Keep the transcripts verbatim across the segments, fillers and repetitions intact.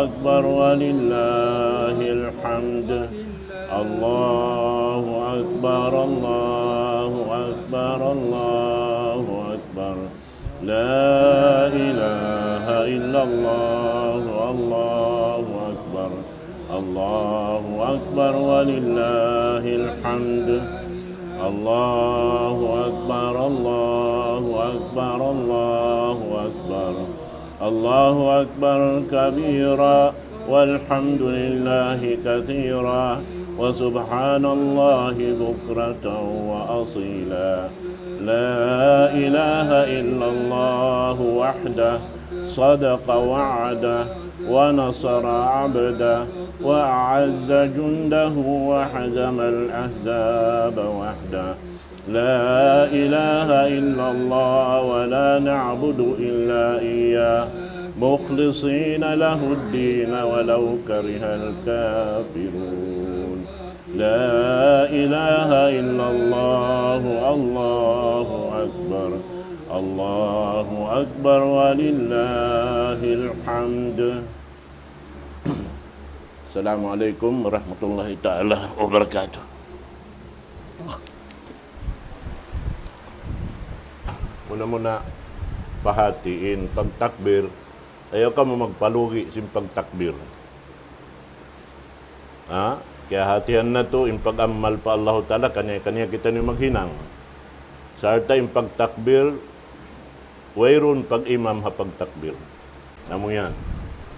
أكبر ولله الحمد. الله أكبر، الله أكبر، الله أكبر. لا إله إلا الله، الله أكبر. الله أكبر ولله الحمد. الله أكبر، الله أكبر، الله أكبر. الله أكبر كبيرا، والحمد لله كثيرا، وسبحان الله بكرة وأصيلا. لا إله إلا الله وحده، صدق وعده، ونصر عبده، وأعز جنده، وهزم الأحزاب وحده. لا إله إلا الله ولا نعبد إلا إياه مخلصين له الدين ولو كره الكافرون. لا إله إلا الله، الله أكبر، الله أكبر ولله الحمد. السلام عليكم ورحمة الله تعالى وبركاته. Muna-muna, pahāti in pagtakbir, ayaw kamu magpalugi sin pagtakbir. Ha? Kiyahātihan natu' in pag-amal pa Allahu Ta'ala, kaniya-kaniya kitaniyu maghinang. Sarta' in pagtakbir, wayruun pag-imam ha pagtakbir. Amu yan.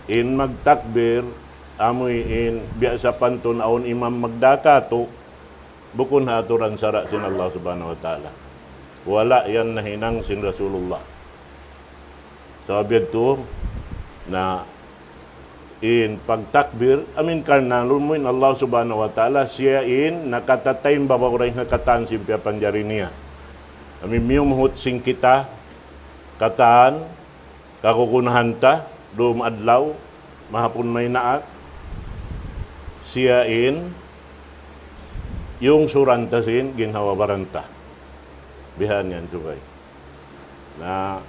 In magtakbir, amu in biya' sapantun awn imam magdā kātu', bukun ha aturan sara' sin Allah Subhanahu wa Ta'ala. Wala' yan nahinang sin Rasulullah. Sabab yadtu na in pagtakbir, amu in karna' laung mu in Allah Subhanahu wa Ta'ala, siya in nakatataymbaba' dayn ha katan sin piyapanjari niya. Amu in miyumhut sin kita, katan, kagunahan ta, dum adlaw, mahapun maynaak, siya in iyungsuran ta sin ginhawa-baran ta. Bihan yan, subay. Na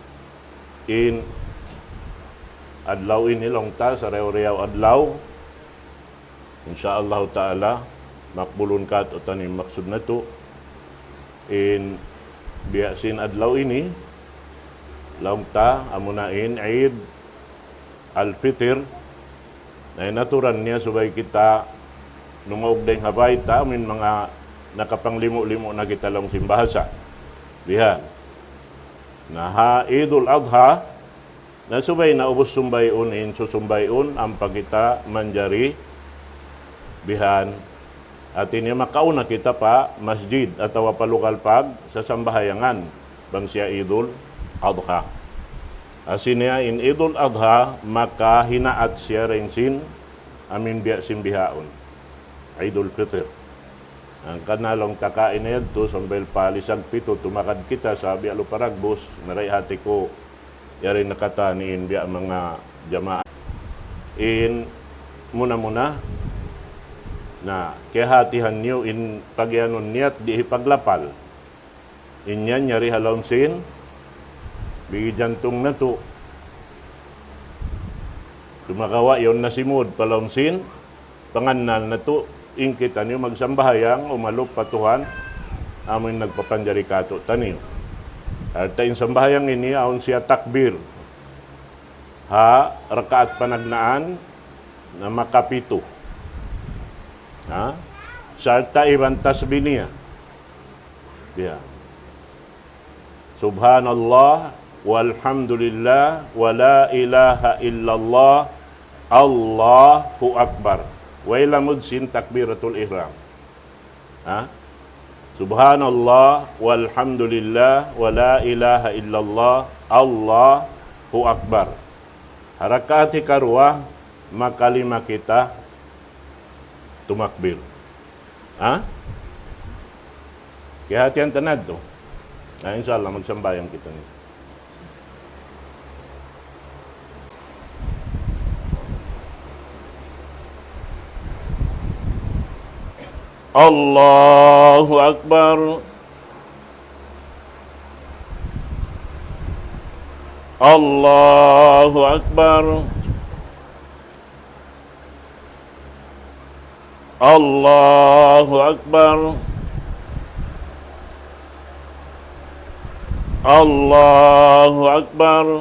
in adlaw ini laung ta, sarayaw-rayaw adlaw, in sha Allahu Ta'ala, makbulun kātu'niyu in maksud natu'. In biya' sin adlaw ini, laung ta, amuna in Eid Al-Fitr, na in aturan niya subay kita numaug dayn ha bay ta, amu in manga nakapanglimu'-limu' na kita laung sin bahasa. Bihan. Na ha Eidul Adha, na subay na ubus sumbayun in susumbayun, ampa kita manjari bihan. Hāti niya makauna kita pa masjid atawa pa lugal pagsasambahayangan, bang siya Eidul Adha. Hāti niya in Eidul Adha, makahinaat siya dayn sin amu in biya' sin bihaun. Eidul Fitr. Hangkan na laung ta kaina yadtu, sambil pa lisag pitu, tumakad kita sa biya' Lupa' Ragbus, marayaw hāti ku, yari na katan in biya' manga jamaa. In muna-muna, na, kiyahātihan niyu in pagiyanun niyat di' hipaglapal. In yan yari ha lawm sin bigi jantung natu'. Sumagawa' yaun na simud pa lawm sin pangannal natu', in kitaniyu magsambahayang, umalup pa Tuhan, amu in nagpapanjari kātu'niyu. Sarta' in sambahayang ini, awn siya takbir ha rakaat panagnaan na makapitu. Ha? Sarta' iban tasbih niya. Ya. سبحان الله والحمد لله ولا إله إلا الله الله أكبر. Way lamud sin takbiratul ihram. Ha? سبحان الله والحمد لله ولا إله إلا الله الله أكبر. Ha rakaat hikaruwa, makalima kita tumakbir. Ha? Kiyahātihan ta na yadtu. Na, insha Allah, magsambahayang kita niya. الله أكبر. الله أكبر. الله أكبر. الله أكبر.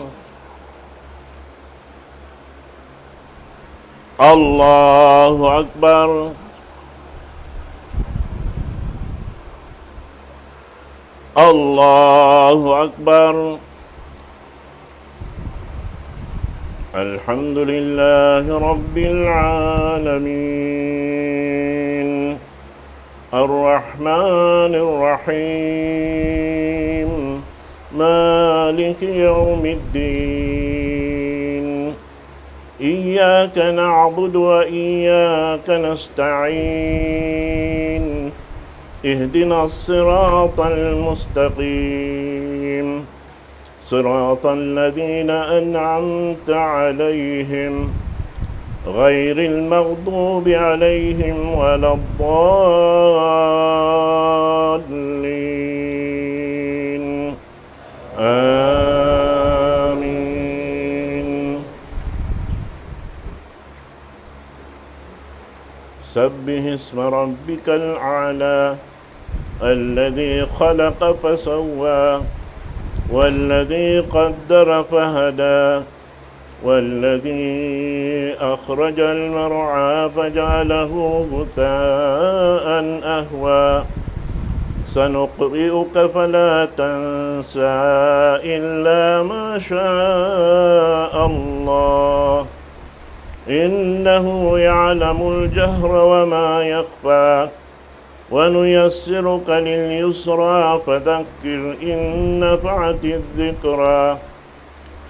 الله أكبر. الله أكبر. الحمد لله رب العالمين. الرحمن الرحيم. مالك يوم الدين. إياك نعبد وإياك نستعين. اهدنا الصراط المستقيم. صراط الذين أنعمت عليهم غير المغضوب عليهم ولا الضالين. آمين. سبح اسم ربك الأعلى الذي خلق فسوى والذي قدر فهدى والذي أخرج المرعى فجعله غثاء أحوى. سنقرئك فلا تنسى إلا ما شاء الله إنه يعلم الجهر وما يخفى. ونيسرك لليسرى فذكر إن نفعت الذكرى.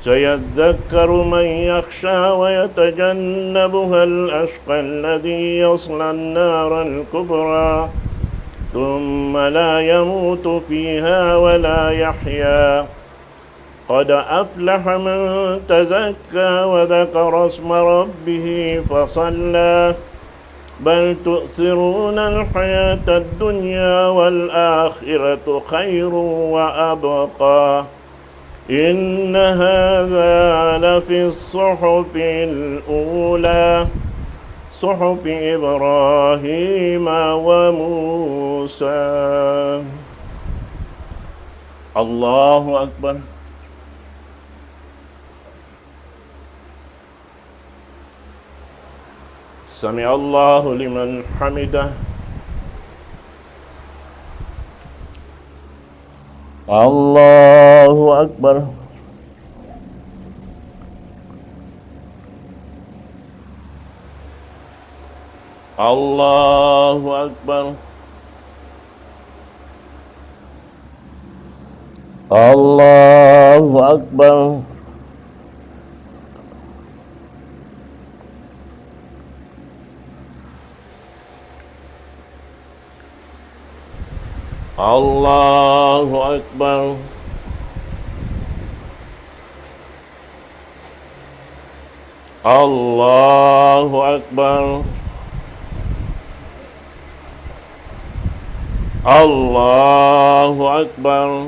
سيذكر من يخشى ويتجنبها الأشقى الذي يصلى النار الكبرى ثم لا يموت فيها ولا يحيا. قد أفلح من تزكى وذكر اسم ربه فصلى. بل تؤثرون الحياة الدنيا والآخرة خير وأبقى. إن هذا لفي الصحف الأولى. صحف إبراهيم وموسى. الله أكبر. سمع الله لمن حمده. الله أكبر. الله أكبر. الله أكبر. الله أكبر. الله أكبر. الله أكبر.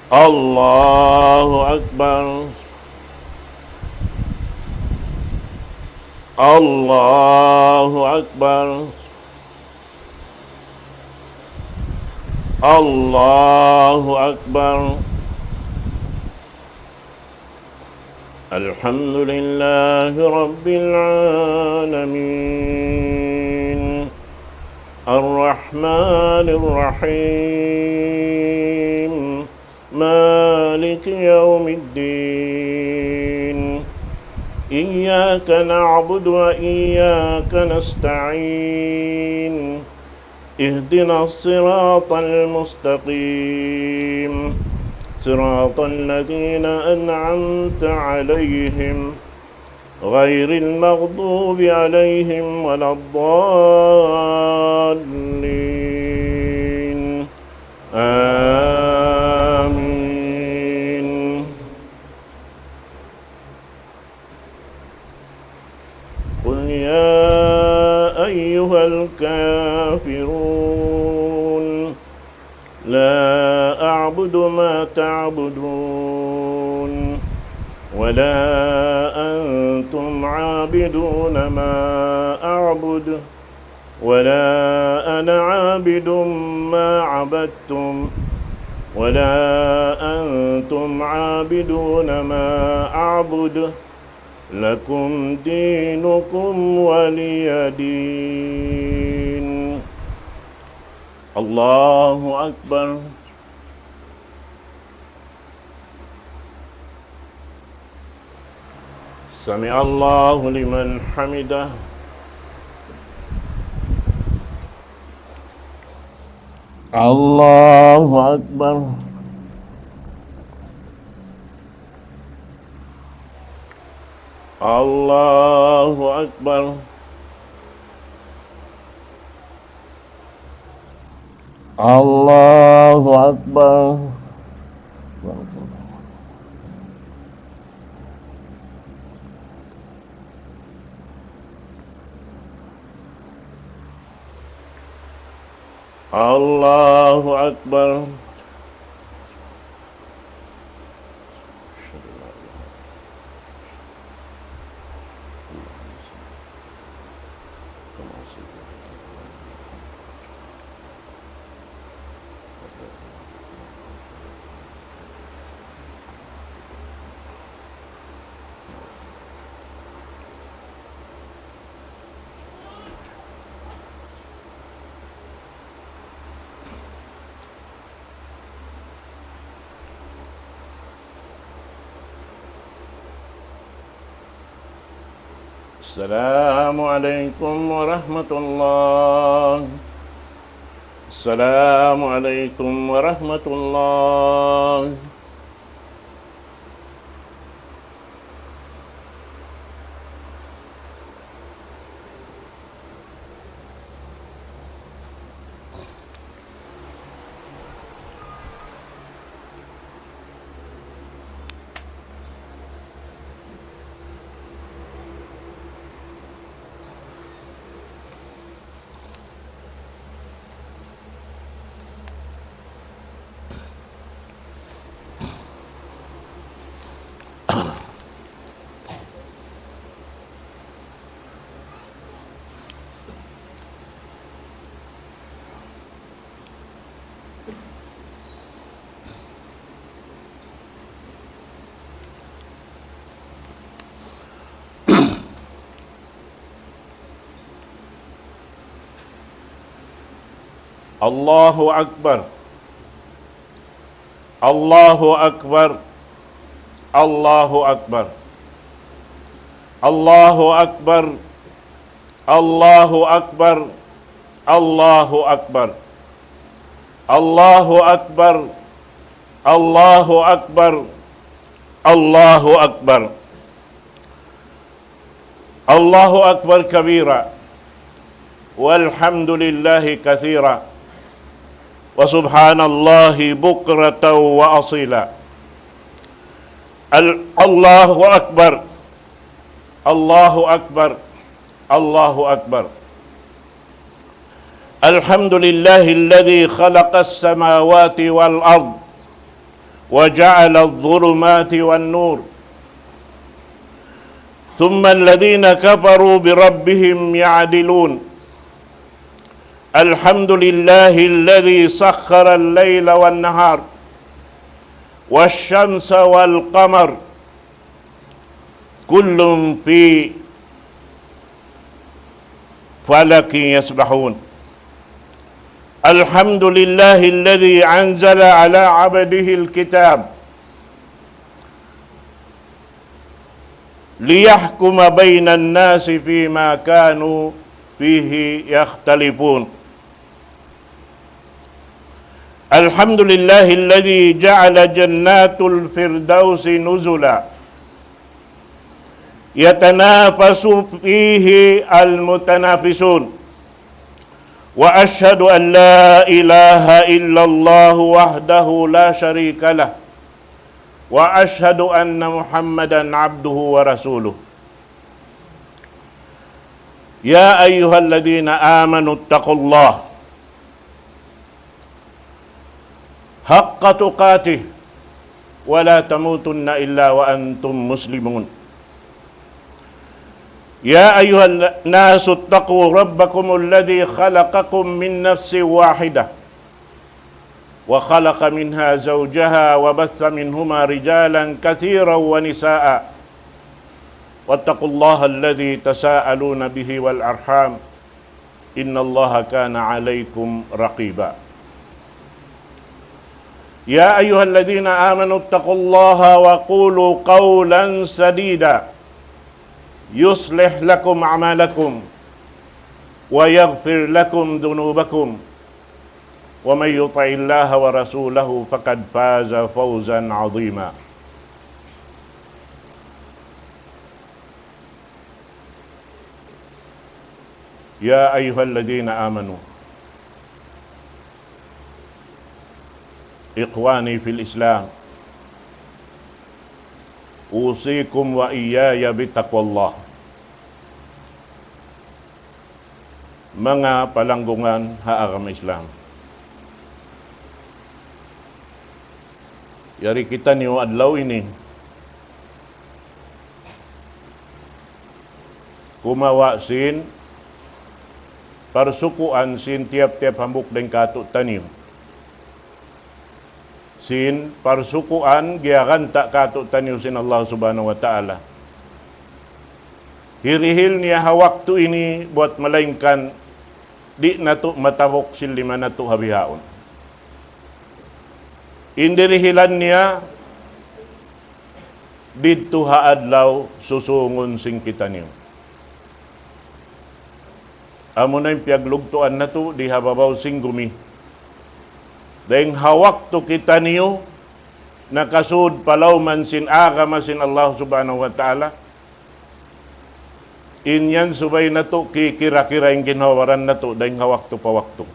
الله أكبر. الله أكبر. الله أكبر. الحمد لله رب العالمين. الرحمن الرحيم. مالك يوم الدين. إياك نعبد وإياك نستعين. اهدنا الصراط المستقيم. صراط الذين أنعمت عليهم غير المغضوب عليهم ولا الضالين. آمين. قل يا أيها الكافرون لا أعبد ما تعبدون ولا أنتم عابدون ما أعبد، ولا أنا عابد ما عبدتم، ولا أنتم عابدون ما أعبد، لكم دينكم ولي دين. الله أكبر. سمع الله لمن حمده. الله أكبر. الله أكبر. الله أكبر. الله أكبر. السلام عليكم ورحمة الله. السلام عليكم ورحمة الله. الله أكبر. الله أكبر. الله أكبر. الله أكبر. الله أكبر. الله أكبر. الله أكبر. الله أكبر. الله أكبر. الله أكبر كبيرا، والحمد لله كثيرا، وسبحان الله بكرة وأصيلا. ال-، الله أكبر. الله أكبر. الله أكبر. الحمد لله الذي خلق السماوات والأرض وجعل الظلمات والنور، ثم الذين كفروا بربهم يعدلون. الحمد لله الذي سخر الليل والنهار والشمس والقمر كل في فلك يسبحون. الحمد لله الذي أنزل على عبده الكتاب ليحكم بين الناس فيما كانوا فيه يختلفون. الحمد لله الذي جعل جنات الفردوس نزلا يتنافس فيه المتنافسون. وأشهد أن لا إله إلا الله وحده لا شريك له، وأشهد أن محمدا عبده ورسوله. يا أيها الذين آمنوا اتقوا الله حق تقاته ولا تموتن إلا وأنتم مسلمون. يا أيها الناس اتقوا ربكم الذي خلقكم من نفس واحدة وخلق منها زوجها وبث منهما رجالا كثيرا ونساء واتقوا الله الذي تساءلون به والأرحام إن الله كان عليكم رقيبا. يا أيها الذين آمنوا اتقوا الله وقولوا قولا سديدا يصلح لكم أعمالكم ويغفر لكم ذنوبكم ومن يطع الله ورسوله فقد فاز فوزا عظيما. يا أيها الذين آمنوا، إخواني في الإسلام، أوصيكم وإياي بتقوى الله. Manga palanggungan ha agama Islam, yari kitaniyu adlaw ini kumawa' sin parsukuan sin tiyap-tiyap hambuuk dayn kātu'niyu. Sin parsukuan giyaganta' kātu'niyu sin Allah Subhanahu wa Ta'ala. Hirihil niya ha waktu ini buwat malaingkan di' natu' matapuk sin lima natu' ha bihaun. In dirihilan niya didtu ha adlaw susūngun sin kitaniyu. Amuna in piyaglugtuan natu' di ha babaw sin gumi. Dayng ha waktu kitaniyu nakasud pa lawm sin agama sin Allah Subhanahu wa Ta'ala, in yan subay natu' kikira-kira in ginhawa-baran natu' dayng ha waktu pa waktu.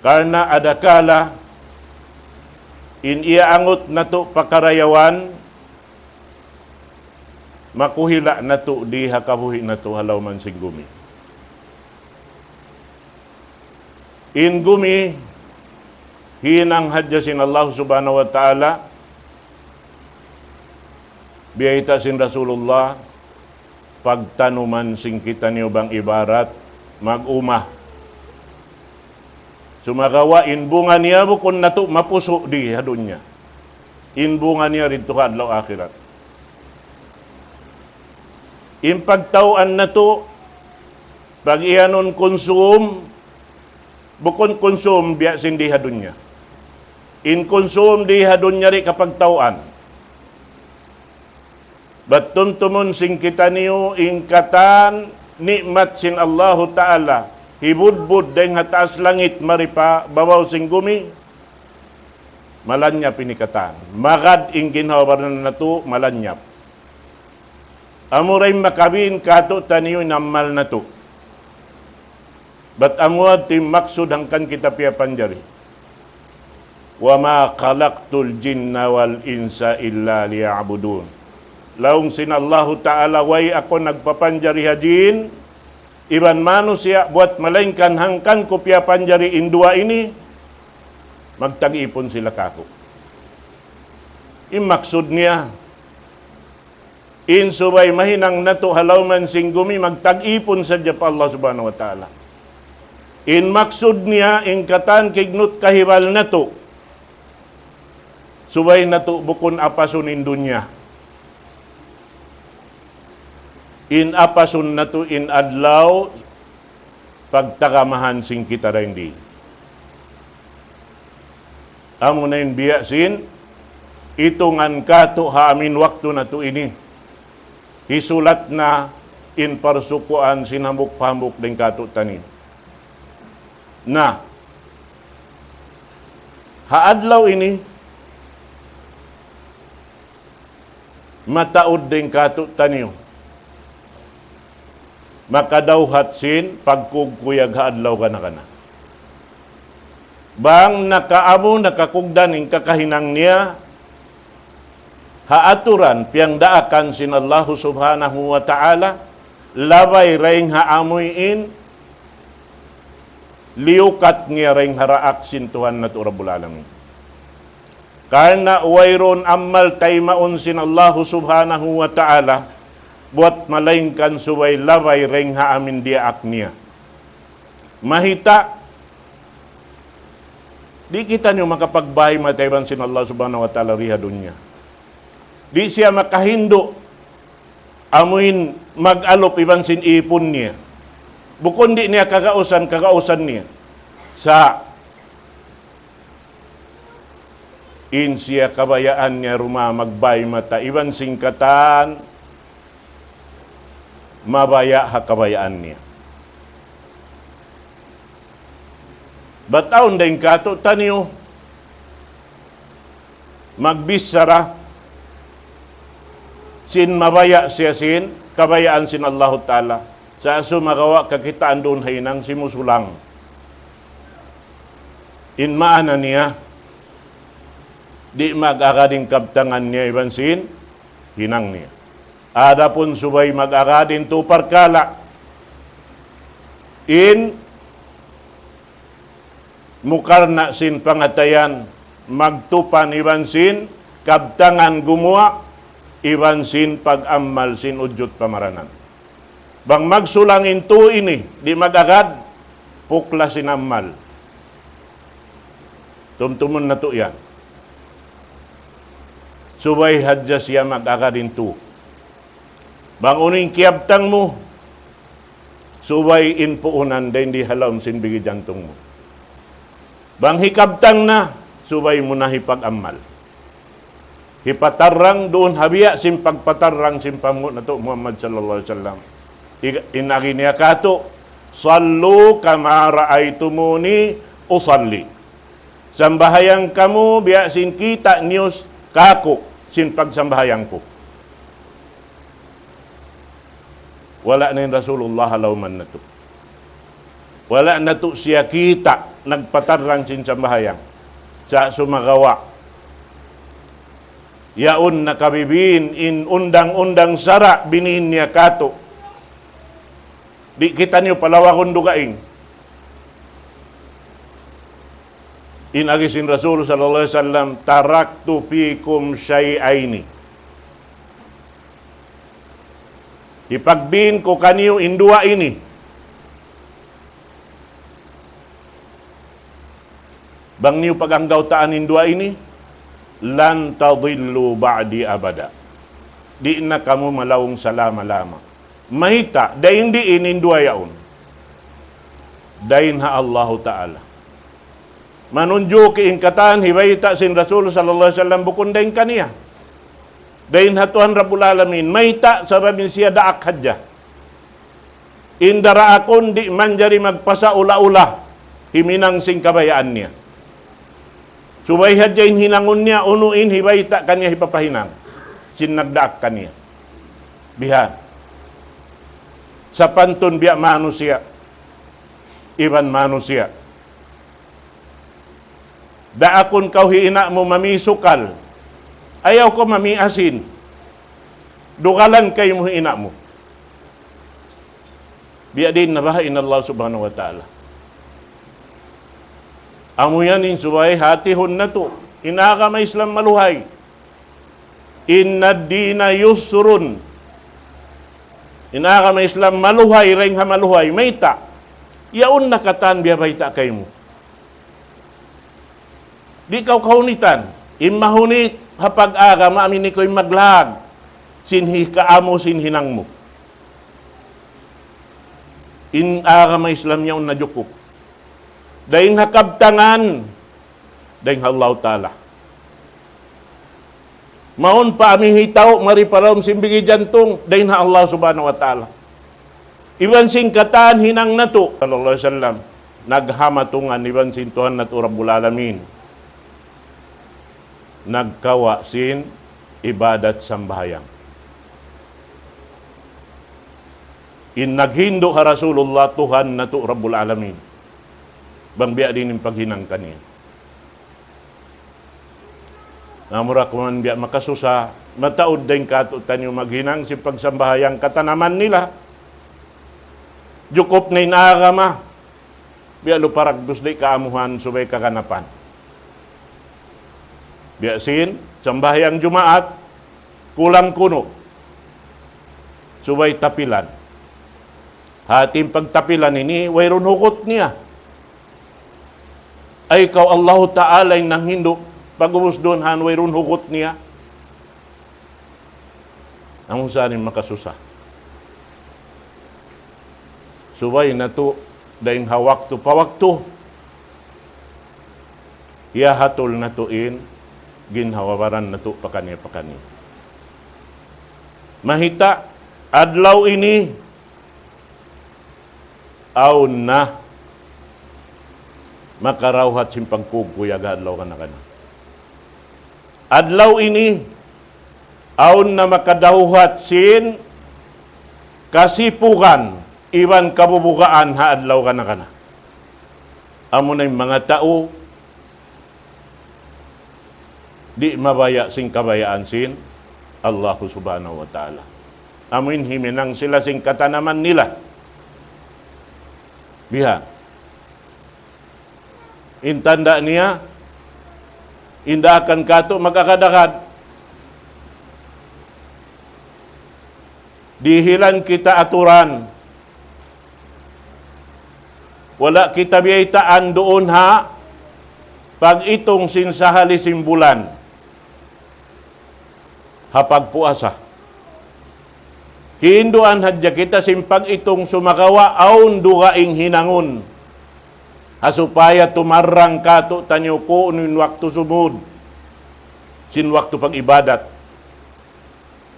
Karna' adakala in iyaangut natu' pa karayawan, makuhila' natu' di ha kabuhi' natu' ha lawm sin gumi. In gumi, hinang hadja sin Allah Subhanahu wa Ta'ala, biyayta' sin Rasulullah, pagtanuman sin kitaniyu bang ibarat mag-uma. Sumagawa' in bunga niya bukun natu' mapusu' di ha dunya. In bunga niya didtu ha adlaw akhirat. In pagtaw'an natu', pag-iyanun kunsum, bukun kunsum biya' sin di ha dunya. In kunsum di ha dunya di' kapagtaw'an. Bat tumtumun sin kitaniyu in katan ni'mat sin Allahu Ta'ala, hibudbud dayng ha taas langit mari pa babaw sin gumi, malanyap ini katan. Magad in ginhawa-baran natu', malanyap. Amura in makabin kātu'niyu in amal natu'. Bat amu yadtu in maksud hangkan kita piyapanjari. وما خلقت الجن والإنس إلا ليعبدون. Laung sin Allahu Ta'ala, way aku nagpapanjari ha jin iban manusiya' buwat malaingkan hangkan ku piyapanjari in duwa ini, magtag-ipun sila kāku'. In maksud niya, in subay mahinang natu' ha lawm sin gumi magtag-ipun sadja pa Allah Subhanahu wa Ta'ala. In maksud niya, in katan kignut kahibal natu', subay natu' bukun apasun in dunya. In apasun natu' in adlaw pagtagamahan sin kita dayn di. Amuna in biya' sin itungan kātu' ha amin waktu natu' ini. Hisulat na in parsukuan sin hambuuk pa hambuuk dayn kātu'niyu. Na, ha adlaw ini, mataud dayn kātu'niyu makadawhat sin pagkugkuyag ha adlaw gana-gana. Bang nakaamu, nakakugdan in kakahinang niya ha aturan piyangdaakan sin Allahu Subhanahu wa Ta'ala, labay dayn ha amuin liyukat niya dayn ha daak sin Tuhan natu' Rabbul Alamin. Karna' wayruun amal taymaun sin Allahu Subhanahu wa Ta'ala, buwat malaingkan subay labay dayn ha amu in diyaak niya. Mayta', di' kitaniyu makapagbāy mata iban sin Allah Subhanahu wa Ta'ala dii ha dunya. Di' siya makahindu' amuin mag-alup iban sin īpun niya. Bukun di' niya kagausan, kagausan niya. Sa' in siya kabayaan niya ruma magbāy mata iban sin katan mabaya' ha kabayaan niya. Bat awn dayn kātu'niyu magbichara sin mabaya' siya sin kabayaan sin Allahu Ta'ala. Sa' sumagawa' kakitaan duun ha hinang simusulang. In maana niya, di' mag-agad in kabtangan niya iban sin hinang niya. Adapun subay mag-agad in tu parkala', in mukarna' sin pangatayan, magtupan iban sin kabtangan gumuwa', iban sin pag-amal sin udjut pamaranan. Bang magsulang in tu ini, di' mag-agad, pukla sin amal. Tumtumun natu' yan. Subay hadja siya mag-agad in tu. Bang unu in kiyabtang mu, subay in puunan dayn di ha lawm sin bigi jantung mu. Bang hikabtang na, subay mu na hipag-amal. Hipatarrang duun ha biya' sin pagpatarrang sin panghu' natu' Muhammad sallallahu alayhi wasallam. Ig-, in agi niya kātu', "صلوا كما رأيتموني أصلي." Sambahayang kamu biya' sin kita' niyu kāku' sin pagsambahayang ku. Wala' na in Rasulullah ha lawman natu'. Wala' natu' siya kita' nagpatarrang sin sambahayang. Sa' sumagawa', yaun na kabibin in undang-undang sara' binin niya kātu'. Di' kitaniyu palawagun dugaing. In agi sin Rasul sallallahu alayhi wasallam, "تركت فيكم شيئين." Hipagbin ku kaniyu in duwa ini. Bang niyu pag-anggawtaan in duwa ini, "لن تضلوا بعدي أبدا." Di' na kamu malaung salama-lama. Mayta', dayn diin in duwa yaun? Dayn ha Allahu Ta'ala. Manunjuki in katan hibayta' sin Rasul sallallahu alayhi wasallam bukun dayn kaniya. Dayn ha Tuhan Rabbul Alamin. Mayta', sabab in siya daak hadja. In daraakun di' manjari magpasaula-ula himinang sin kabayaan niya. Subay hadja in hinangun niya, unu in hibayta' kaniya hipapahinang sin nagdaak kaniya. Bihan. Sapantun biya' manusiya' iban manusiya'. Daakun kaw hi ina' mu mami sukal. Ayaw kaw mami asin. Dugalan kaymu hi ina' mu. Biya' diin na baha' in Allah Subhanahu wa Ta'ala. Amu yan in subay hatihun natu'. In agama Islam maluhay. إن الدين يسر. In agama Islam maluhay, dayn ha maluhay. Mayta'? Yaun na katan biyabayta' kaymu. Di' kaw kahunitan. In mahunit ha pag-agama, amu in ikaw in maglag sin hikaamu sin hinang mu. In agama Islam yaun na jukup. Dayn ha kabtangan, dayn ha Allahu Ta'ala. Mawn pa amu in hitau mari pa lawm sin bigi jantung, dayn ha Allah Subhanahu wa Ta'ala. Iban sin katan hinang natu', sallallahu alayhi wasallam, naghamatungan iban sin Tuhan natu' Rabbul Alamin. Nagkawa' sin ibadat sambahayang. In naghindu' ha Rasulullah, Tuhan natu' Rabbul Alamin. Bang biya' diin in paghinang kaniya. Na mura kuman biya' makasusa, mataud dayn kātu'niyu maghinang sin pagsambahayang katanaman nila. Jukup na in agama, biya' lupa ragdus di' kaamuhan subay kaganapan. Biya' sin, sambahayang Jumaat, kulang kunu'. Subay tapilan. Hati in pagtapilan ini, wayruun hugut niya. Ay, kaw Allahu Ta'ala in nanghindu', pag'ubus duun han wayruun hugut niya. Amu sa in makasusa. Subay natu', dayn ha waktu pa waktu, hiyahatul natu' in ginhawa-baran natu' pakaniya-pakaniya. Mahita', adlaw ini, awn na makarawhat sin pagkugkuyag ha adlaw kana-kana. Adlaw ini, awn na makadawhat sin kasipugan iban kabubugaan ha adlaw kana-kana. Amuna in manga tau di' mabaya' sin kabayaan sin Allahu Subhanahu wa Ta'ala. Amuin himinang sila sin katanaman nila. Bihan. In tanda' niya, in daakan katu' mag-agad-agad. Dihilan kita aturan. Wala' kita biyaytaan duun ha pag-itung sin sahali sin bulan ha pagpuasa. Hinduan hadja kita sin pag-itung sumagawa' awn dugaing hinangun. Ha supaya tumarrang katu'taniyu kunu' in waktu sumud sin waktu pag-ibadat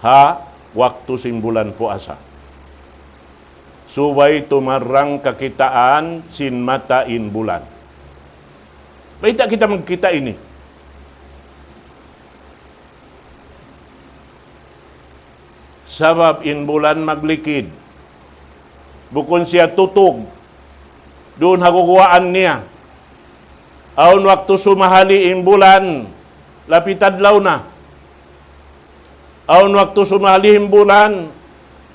ha waktu sin bulan puasa. Subay tumarrang kakitaan sin mata in bulan. Mayta' kita magkita' ini? Sabab in bulan maglikid. Bukun siya tutug. Duun ha guwaan niya. Awn waktu sumahali in bulan, lapit adlaw na. Awn waktu sumahali in bulan,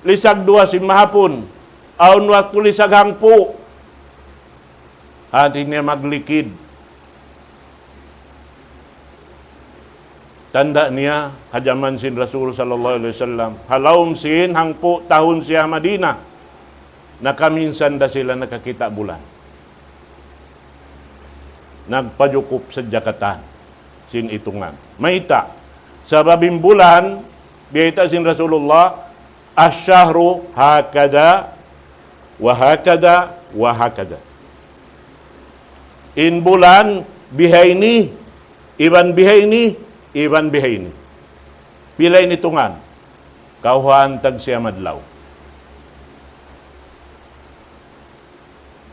lisag duwa sin mahapun. Awn waktu lisag hangpu'. Hati niya maglikid. Tanda' niya, ha jaman sin Rasul sallallahu alayhi wasallam, ha lawm sin hangpu' tahun siya ha Madina, nakaminsan da sila nakakita' bulan. Nagpajukup sadja katan sin itungan. Mayta'? Sabab in bulan, biyayta' sin Rasulullah, الشهر هكذا وهكذا وهكذا. In bulan, bihayni, iban bihayni, iban bihayni. Pila in itungan? Kawhaan tag siyam adlaw.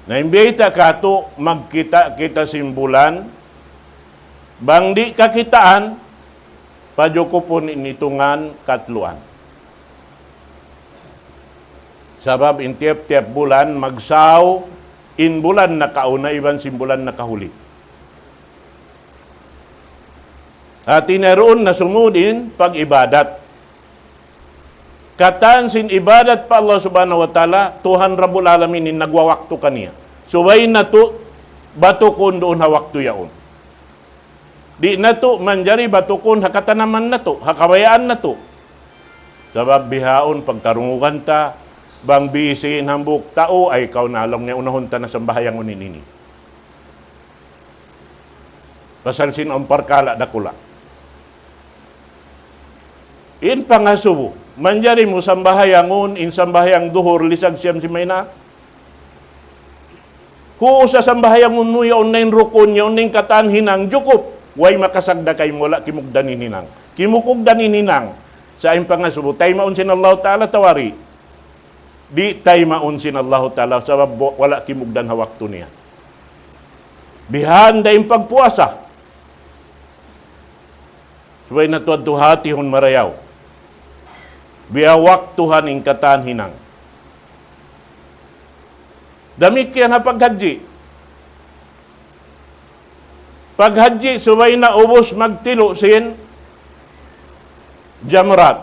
Na in biyayta' katu', magkita' kita sin bulan, bang di' kakitaan, pajukupun in itungan katluan. Sabab in tiyap-tiyap bulan, magsaw in bulan nakauna iban sin bulan nakahuli. Hati niya duun na sumud in pag-ibadat. Katan sin ibadat pa Allah Subhanahu wa Ta'ala, Tuhan Rabbul Alamin in nagwawaktu kaniya. Subay natu' batukun duun ha waktu yaun. Di' natu' manjari batukun ha katanaman natu', ha kabayaan natu'. Sabab bihaun pagkarungugan ta, bang busy in hambuuk tau, ay kaw na laung niya unahun ta na sambahayangun ini. Pasal sin awn parkala' dakula'. In pangasubu, manjari mu sambahayangun, in sambahayang duhur, lisag siyam sin mayna. Kunu' sa sambahayangun mu, yaun na in rukun, yaun na in katan hinang, jukup. Way makasagda kaymu, wala' kimugdan in hinang. Kimugdan in hinang. Sa' in pangasubu, taymaun sin Allahu Ta'ala atawa di'? Di' taymaun sin Allahu Ta'ala, sabab bu-, wala' kimugdan ha waktu niya. Bihan da in pagpuasa. Subay natu' adtu hatihun marayaw. Biya' waktuhan in katan hinang. Damikkiyan ha paghajji. Paghajji subay na ubus magtilu' sin jamrat.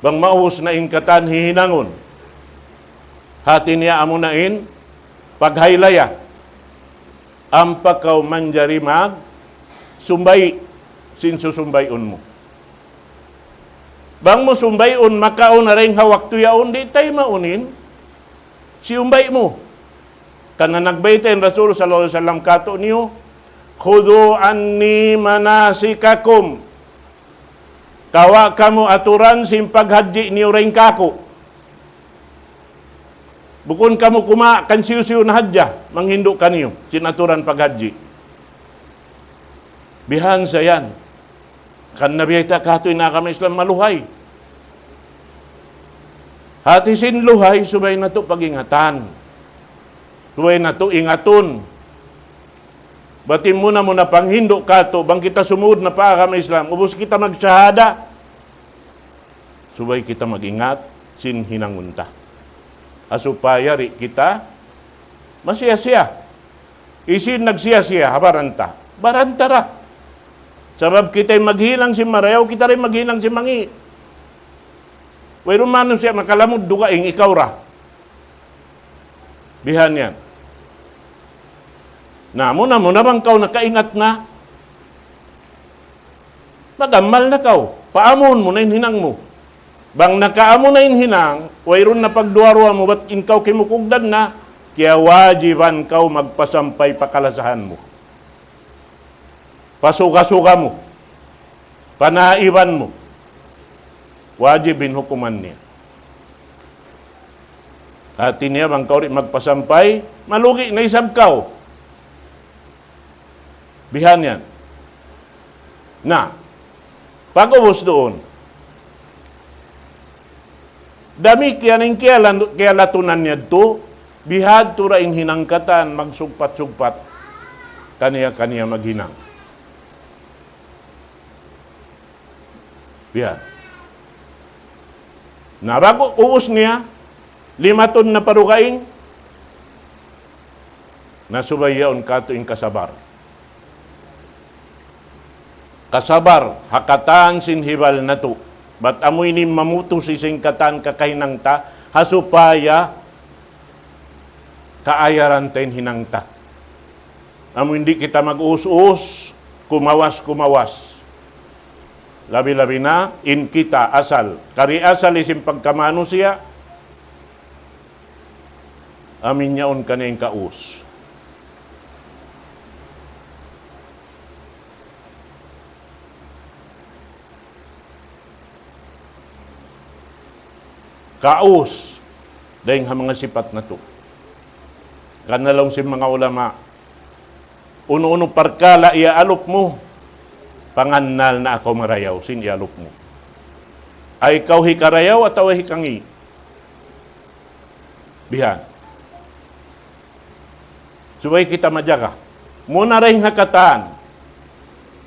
Bang maubus na in katan hihinangun. Hati niya amuna in paghaylaya. ampa kaw manjari magsumbay' sin susumbay'un mu. Bang mu sumbay'un makauna dayn ha waktu yaun, di' taymaun in siyumbay' mu. Karna' nagbayta' in Rasul sallallahu alayhi wasallam kātu'niyu, "خذوا عني مناسككم." Kawa' kamu aturan sin paghajji niyu dayn kāku'. Bukun kamu kumawa' kan hisiyu-siyu na hadja, manghindu' kaniyu sin aturan paghajji. Bihan sa yan. Karna' biyayta' kātu' in agama Islam maluhay. Hāti sin luhay, subay natu' pag-ingatan. Subay natu' ingatun. Bat in muna-muna panghindu' kātu', bang kita sumūd na pa agama Islam, ubus kita magsahada, subay kita mag-ingat sin hinangun ta. Ha supaya di' kita masiya-siya. Hisiyu in nagsiya-siya ha baran ta? Baran ta ra. Sabab kita in maghinang sin marayaw, kita ra in maghinang sin mangi'. Wayruun manusiya' makalamud dugaing, ikaw ra. Bihan yan. Na, muna-muna bang kaw nakaingat na, mag-amal na kaw. Paamuhun mu na in hinang mu. Bang nakaamu na in hinang, wayruun na pagduwa-ruwa mu, bat in kaw kimukugdan na, kiyawajiban kaw magpasampay pa kalasahan mu, pa suga-suga mu, pa naiban mu. Wajib in hukuman niya. Hāti niya bang kaw di' magpasampay, malugi na isab kaw. Bihan yan. Na, pag-ubus duun, damikkiyan in kiyalan-, kiyalatunan niya yadtu, bihadtu ra in hinang katan magsugpat-sugpat kaniya-kaniya maghinang. Biya'. Na, ba'gu ubus niya, limatun na pa dugaing, na subay yaun kātu' in kasabar. Kasabar, ha katan sin hibal natu'. Bat amu ini mamutus sin katan kakahinang ta, ha supaya kaayaran ta in hinang ta. Amu in di' kita mag-us-us, kumawas-kumawas. Labi-labi na, in kita asal. Kari asal isin pagkamanusiya', amu in yaun kaniya in kaus. Kaus, dayng ha manga sipat natu'. Karna' laung sin manga ulama, unu-unu parkala' iyaalup mu, pangannal na aku marayaw sin iyaalup mu. Ay kaw hikarayaw atawa hikangi'. Bihan. Subay kita majaga. Muna dayng ha katan,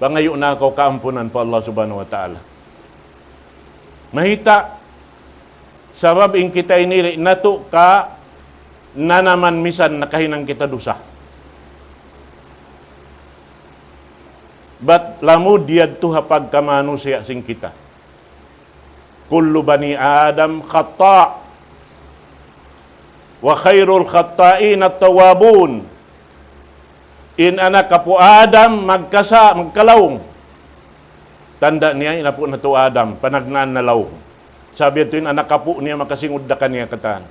pangayu' na aku kaampunan pa Allah Subhanahu wa Ta'ala. Mahita', sabab in kita ini di' natu' kananaman misan nakahinang kita dusa. Bat lamud yadtu ha pagkamanusiya' sin kita. كل بني آدم خطاء وخير الخطائين التوابون. In anak apu' Adam magkasa-, magkalaung. Tanda' niya in apu' natu' Adam, panagnaan na laung. Sabab yadtu in anak apu' niya makasingud da kaniya katan.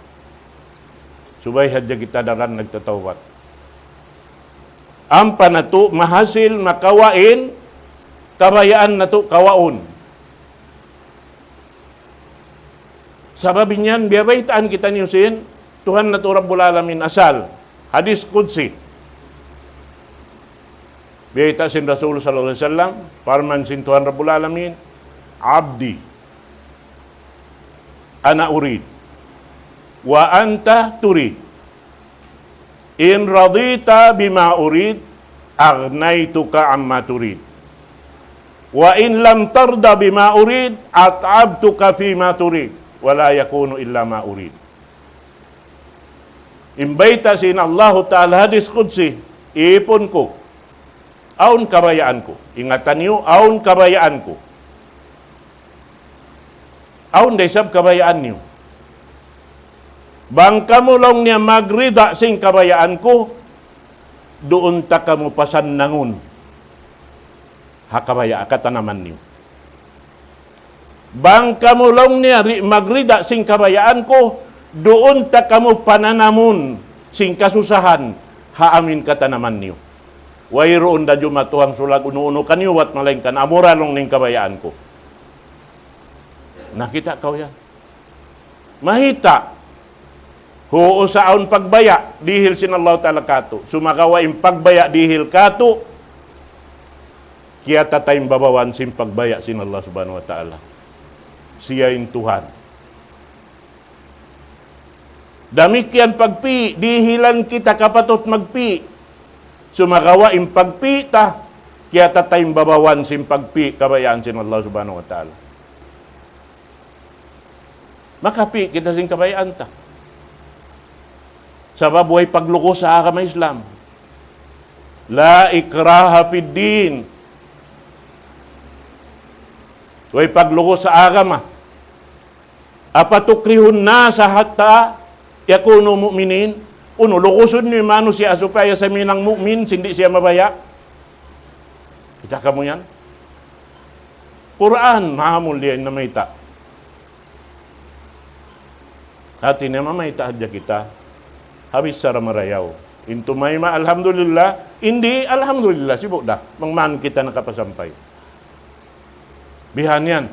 Subay hadja kita daran nagtatawbat. Ampa natu' mahasil makawa' in kabayaan natu' kawaun. Sabab in yan, biyabaytaan kitaniyu sin Tuhan natu' Rabbul Alamin asal. Hadis Qudsi. Biyayta' sin Rasul sallallahu alayhi wasallam, parman sin Tuhan Rabbul Alamin, عبدي أنا أريد وأنت تريد. إن رضيت بما أريد أغنيتك عما تريد، وإن لم ترض بما أريد أتعبتك فيما تريد، ولا يكون إلا ما أريد. In bayta' sin Allahu Ta'ala hadis Qudsi, ipun ku, awn kabayaan ku. Ingatan niyu, awn kabayaan ku. Awn da isab kabayaan niyu. Bang kamu laung niya magrida sin kabayaan ku, duun ta kamu pasannangun ha kabaya' katanaman niyu. Bang kamu laung niya di' magrida sin kabayaan ku, duun ta kamu pananamun sin kasusahan ha amin katanaman niyu. Wayruun da jumatu hangsulag unu-unu kaniyu bat malaingkan amura laung niya in kabayaan ku. Nakita' kaw yan? Mahita'. Huun sa awn pagbaya' dihil sin Allah Ta'ala katu'. Sumagawa' in pagbaya' dihil katu', kiyatataymbabawaan sin pagbaya' sin Allah Subhanahu wa Ta'ala. Siya in Tuhan. Damikkiyan pagpi', dihilan kita kapatut magpi'. Sumagawa' in pagpi' ta, kiyatataymbabawaan sin pagpi' kabayaan sin Allah Subhanahu wa Ta'ala. Makapi' kita sin kabayaan ta. Sabab way paglukus ha agama Islam. لا إكراه في الدين. Way paglukus ha agama. أفتكرهون الناس حتى يكونوا مؤمنين. Unu, lukusun niyu in manusiya' supaya siya mahinang mu'min, sin di' siya mabaya'? Kita' kamu yan? Qur'an, mahamul diya in namayta'. Hati niya mamayta' hadja kita. Habis sara marayaw. In tumayma', alhamdulillah. In di', alhamdulillah. Sibu' da. Bang man kita nakapasampay. Bihan yan.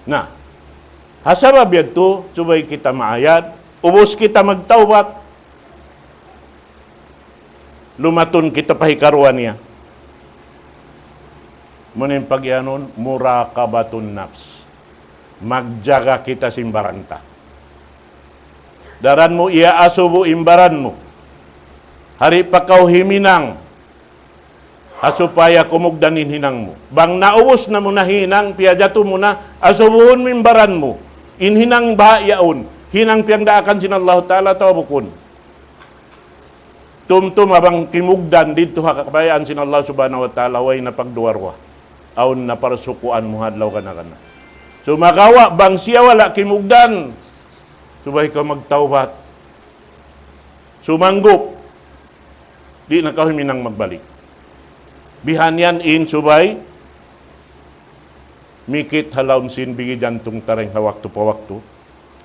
Na, ha sabab yadtu, subay kita maayad, ubus kita magtawbat, lumatun kita pa hikaruwa niya. Muna in pagiyanun, muraqabatun nafs. Magjaga kita sin baran ta. Daran mu, iyaasubu in baran mu. Di' pa kaw huminang. Ha supaya kumugdan in hinang mu. Bang naubus na mu na hinang, piyajatu mu na, asubuhun mu in baran mu. In hinang baha' yaun. Hinang piyagdaakan sin Allah Ta'ala atawa bukun. Tumtuma bang kimugdan didtu ha kabayaan sin Allah Subhanahu wa Ta'ala, way na pagduwa-ruwa. Awn na parsukuan mu ha adlaw kana-kana. Sumagawa' bang siya wala' kimugdan, subay kaw magtawbat. Sumanggup. Di' na kaw huminang magbalik. Bihan yan in subay, mikit ha lawm sin bigi jantung ta dayn ha waktu pa waktu.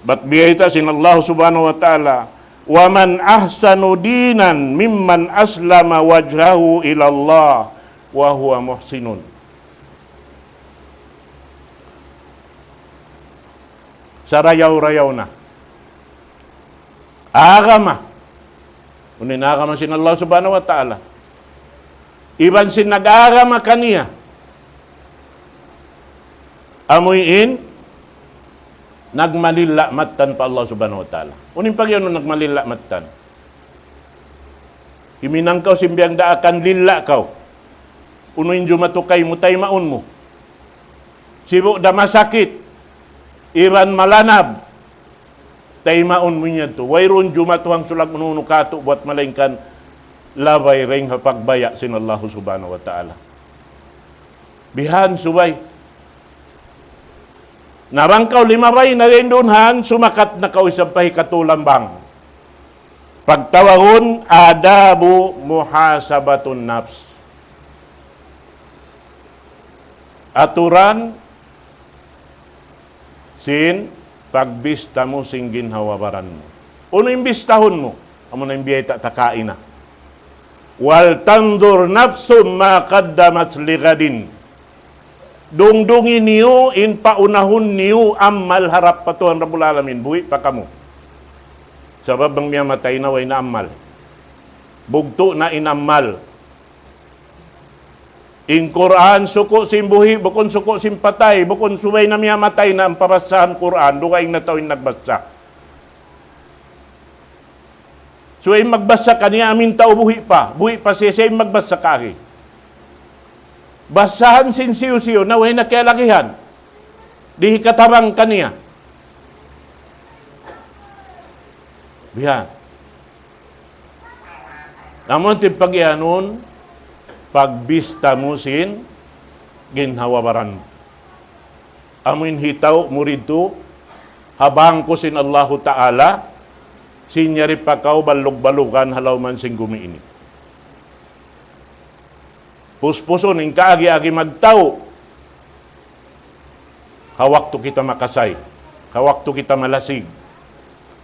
Bat biyayta' sin Allah Subhanahu wa Ta'ala, ومن أحسن دينا ممن أسلم وجهه إلى الله وهو محسن. Sarayaw-rayaw na agama. Unu in agama sin Allah Subhanahu wa Ta'ala? Iban sin nag-agama kaniya, amuin nagmalilla' mattan pa Allah Subhanahu wa Ta'ala. Unu in pagiyanun nagmalilla' mattan? Huminang kaw sin biyagdaakan, lilla' kaw. Unu in jumatu kaymu, taymaun mu. Sibu' da masakit, iban malanab, taymaun mu in yadtu. Wayruun jumatu hangsulag unu-unu katu' buwat malaingkan labay dayn ha pagbaya' sin Allah Subhanahu wa Ta'ala. Bihan subay. Na bang kaw limabay na dayn duun han, sumakat na kaw isab pa hikatu lambang. Pagtawagun, آداب محاسبة النفس. Aturan sin pagbista mu sin ginhawa-baran mu. Unu in bistahun mu? Amuna in biyayta' ta kaina. ولتنظر نفس ما قدمت لغد. Dungdungi niyu in paunahun niyu amal harap pa Tuhan Rabbul Alamin, buhi' pa kamu. Sabab bang miyamatay na, way na amal. Bugtu' na in amal. In Qur'an, suku' sin buhi', bukun suku' sin patay, bukun subay na miyamatay na in pabassahan Qur'an, dugaing na tau in nagbassa. Subay in magbassa kaniya amin tau buhi' pa, buhi' pa siya, siya in magbassa kagi. Bassahan sin siyu-siyu na way na kiyalagihan. Di' hikatabang kaniya. Bihan. Amu in pagiyanun, pagbista mu sin ginhawa-baran mu. Amu in hitau mu didtu, ha bangku sin Allahu Ta'ala, Sin yari pa kaw balug-balugan ha lawm sin gumi ini. Puspusun in kaagi-agi magtau. Ha waktu kita makasay. Ha waktu kita malasig.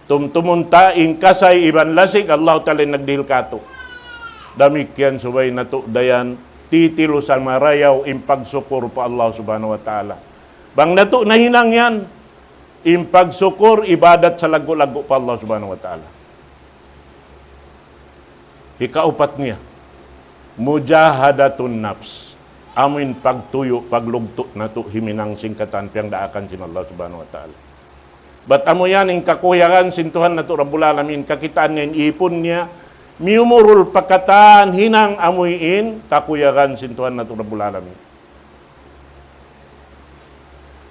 Tumtumun ta in kasay iban lasig, Allah Ta'ala in nagdihil katu'. Damikkiyan subay natu' dayan, titilu sa marayaw in pagsukul pa Allah Subhanahu wa Ta'ala. Bang natu' nahinang yan, in pagsukul, ibadat salaggu'-laggu' pa Allah Subhanahu wa Ta'ala. Hikaupat niya, mujahadatun nafs. Amuin pagtuyu', paglugtu' natu' himinang sin katan piyangdaakan sin Allah Subhanahu wa Ta'ala. Bat amu yan in kakuyagan sin Tuhan natu' Rabbul Alamin, kakitaan niya in ipun niya, miyumurul pa katan hinang amuin kakuyagan sin Tuhan natu' Rabbul Alamin.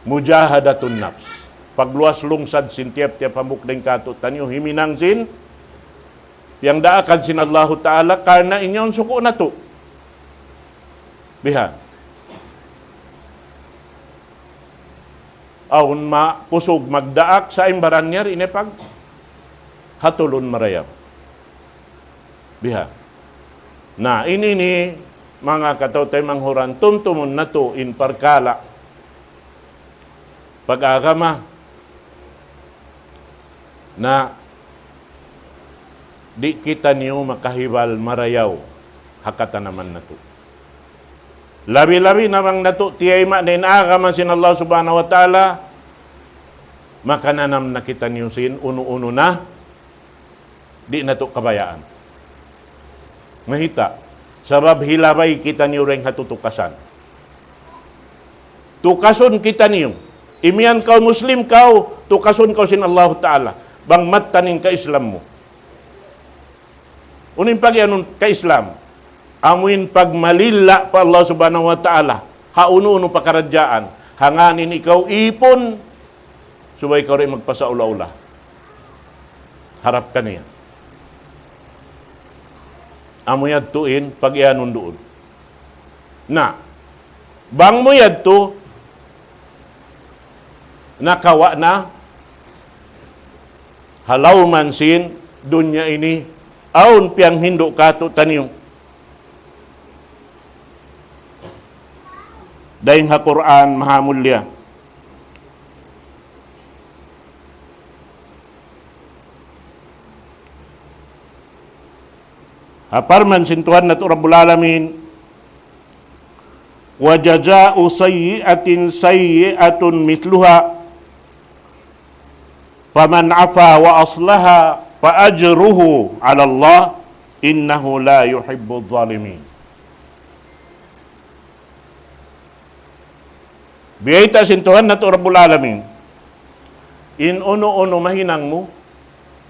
Mujahadatun nafs. Pagluwas lungsad sin tiyap-tiyap hambuuk dayn kātu'niyu, himinang sin piyangdaakan sin Allahu Ta'ala, karna' in yaun suku' natu'. Biha. Awn makusug magdaak sa' in baran niya, di' niya paghatulun marayaw. Biha. Na, ini ini, manga kataw-taymanghuran, tumtumun natu' in parkala' pag-agama. Na, di' kitaniyu makahibal marayaw ha katanaman natu'. Labi-labi na bang natu' tiyayma' na in agama sin Allah Subhanahu wa Ta'ala, makananam na kitaniyu sin unu-unu na di' natu' kabayaan. Mahita', sabab hilabay kitaniyu dayn ha tutukasan. Tukasun kitaniyu. Imiyan kaw Muslim kaw, tukasun kaw sin Allahu Ta'ala. Bang mattan in ka-Islam mu. Unu in pagiyanun ka-Islam? Amuin pagmalilla pa Allah Subhanahu wa Ta'ala. Ha unu-unu pakaradjaan. Hangkan in ikaw ipun, subay kaw di' magpasaula-ula. Harap kaniya. Amu yadtu in pagiyanun duun. Na, bang mu yadtu, nakawa' na, ha lawm sin dunya ini, awn piyanghindu' kātu'niyu. Dayn ha Qur'an mahamulliya. Ha parman sin Tuhan natu' Rabbul Alamin, وجزاء سيئة سيئة مثلها فمن عفا وأصلح فأجره على الله إنه لا يحب الظالمين. Biyayta' sin Tuhan natu' Rabbul Alamin, in unu-unu mahinang mu,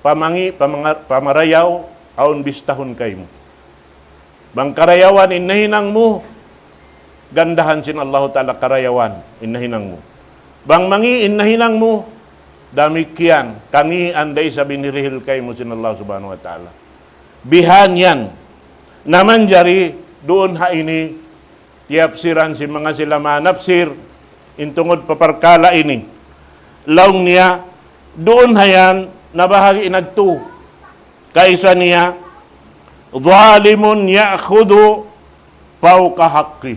pamangi', pamanga-, pamarayaw, awn bistahun kaymu. Bang karayawan in nahinang mu, gandahan sin Allahu Ta'ala karayawan in nahinang mu. Bang mangi' in nahinang mu, damikkiyan, kangian da isab in hirihil kaymu sin Allah Subhanahu wa Ta'ala. Bihan yan. Na manjari duun ha ini, tiyapsiran sin manga sila manapsir, in tungud pa parkala' ini. Laung niya, duun ha yan, nabahagi' nagtu. Kaisa niya, ظالم يأخذ فوق حقه.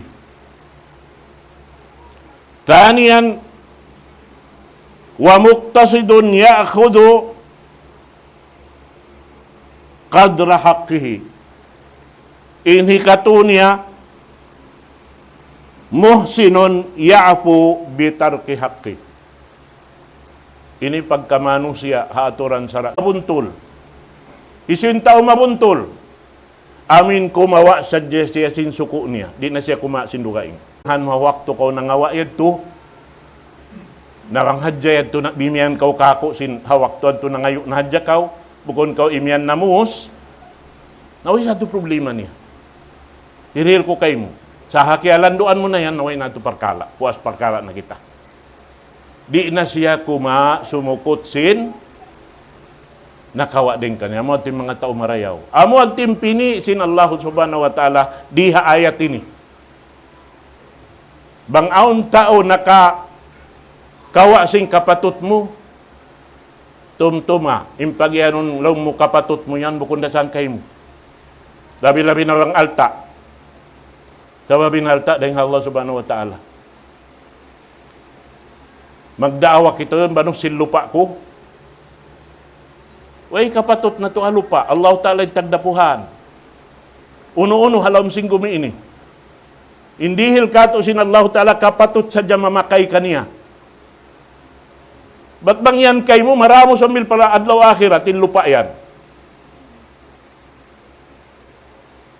ثانيا، ومقتصد يأخذ قدر حقه. In hikatu niya, محسن يعفو بترك حقه. Ini pagka manusiya' ha aturan sara'. Mabuntul. Hisiyu in tau mabuntul? Amuin kumawa' sadja siya sin suku' niya. Di' na siya kumawa' sin dugaing. Han ha waktu kaw nangawa' yadtu, na bang hadja yadtu na bimiyan kaw kāku' sin ha waktu yadtu nangayu' na hadja kaw, bukun kaw imiyan namuus, na way sa yadtu problema niya. Hirihil ku kaymu. Sa' ha kiyalanduan mu na yan, na way na yadtu parkala'. Puas parkala' na kita. Di' na siya kumawa' sumukut sin nakawa' dayn kaniya. Amu yadtu in manga tau marayaw. Amu yadtu in pini' sin Allah Subhanahu wa Ta'ala di ha ayat ini. Bang awn tau nakakawa' sin kapatut mu, Tumtuma, in pagiyanun laung mu kapatut mu yan, bukun da sangkay mu. Labi-labi na bang alta'. Sabab in alta' dayn ha Allah Subhanahu wa Ta'ala. Magdaawa kita yan, bang sin lupa' ku. Way kapatut natu' ha lupa', Allah Ta'ala in tagdapuhan. Unu-unu ha lawm sin gumi ini. In dihil katu' sin Allah Ta'ala kapatut sadja mamakay kaniya. Bat bang yan kaymu, maramu sambil pa adlaw akhirat, in lupa' yan.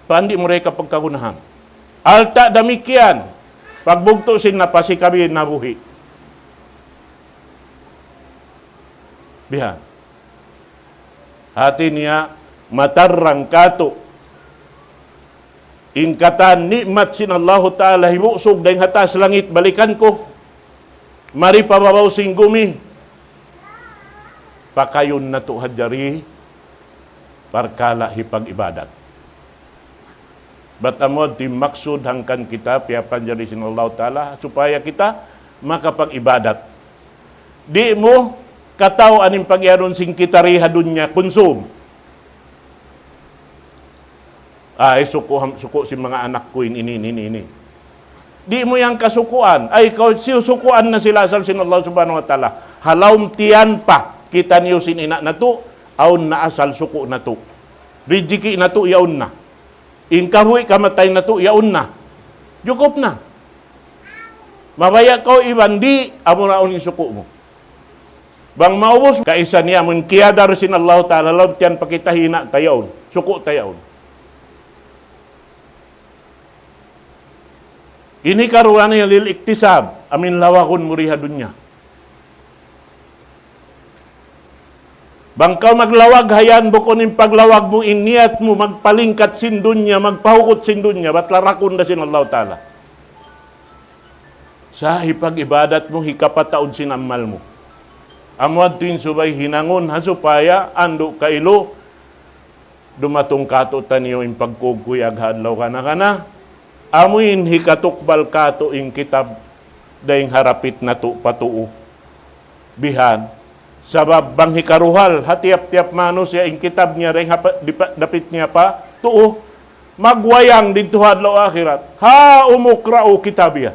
Pandi mu da kapagkagunahan. Alta' damikkiyan, pagbugtu' sin napasi kabi nabuhi'. Bihan. Hati niya, matarrang katu'. In katan ni'mat sin Allahu Ta'ala hibusug dayn ha taas langit balikan ku. Mari pa babaw sin gumi. Pakayun natu' hadja di parkala' hipag-ibadat. Bat amu yadtu in maksud hangkan kita piyapanjari sin Allahu Ta'ala supaya kita makapag-ibadat. Di' mu kataw-an in pagiyanun sin kita di ha dunya kunsum. Ay, suku', suku' sin manga anak ku in ini, ini, ini, ini. Di' mu yan kasukuan. Ay, kaw, siyu sukuan na sila asal sin Allah Subhanahu wa Ta'ala. Ha lawm tiyan pa, kitaniyu sin ina' natu', awn na asal suku' natu'. Rijiki' natu', yaun na. In kabuhi' kamatay natu', yaun na. Jukup na. Mabaya' kaw iban di', amura unu in suku' mu. Bang maubus, kaisa niya amun kiyadar sin Allahu Ta'ala, lawm tiyan pa kita hi ina' ta yaun, suku' ta yaun. Ini karuwa niya lil iktisab, amin lawagun mu di ha dunya. Bang kaw maglawag ha yan, bukun in paglawag mu, in niyat mu, magpalingkat sin dunya, magpahugut sin dunya, bat larakun da sin Allahu Ta'ala. Sa' hipag-ibadat mu, hikapataud sin amal mu. Amu yadtu in subay hinangun ha supaya andu' kailu dumatung kātu'niyu in pagkuyag ha adlaw kana-kana. Amu in hikatukbal kātu' in kitab dayn ha dapit natu' pa tuu. Bihan, sabab bang hikaruhal ha tiyap-tiyap manusiya' in kitab niya dayn ha pa-, di pa-, dapit niya pa tuu, magwayang didtu ha adlaw akhirat. هاؤم اقرءوا كتابيه.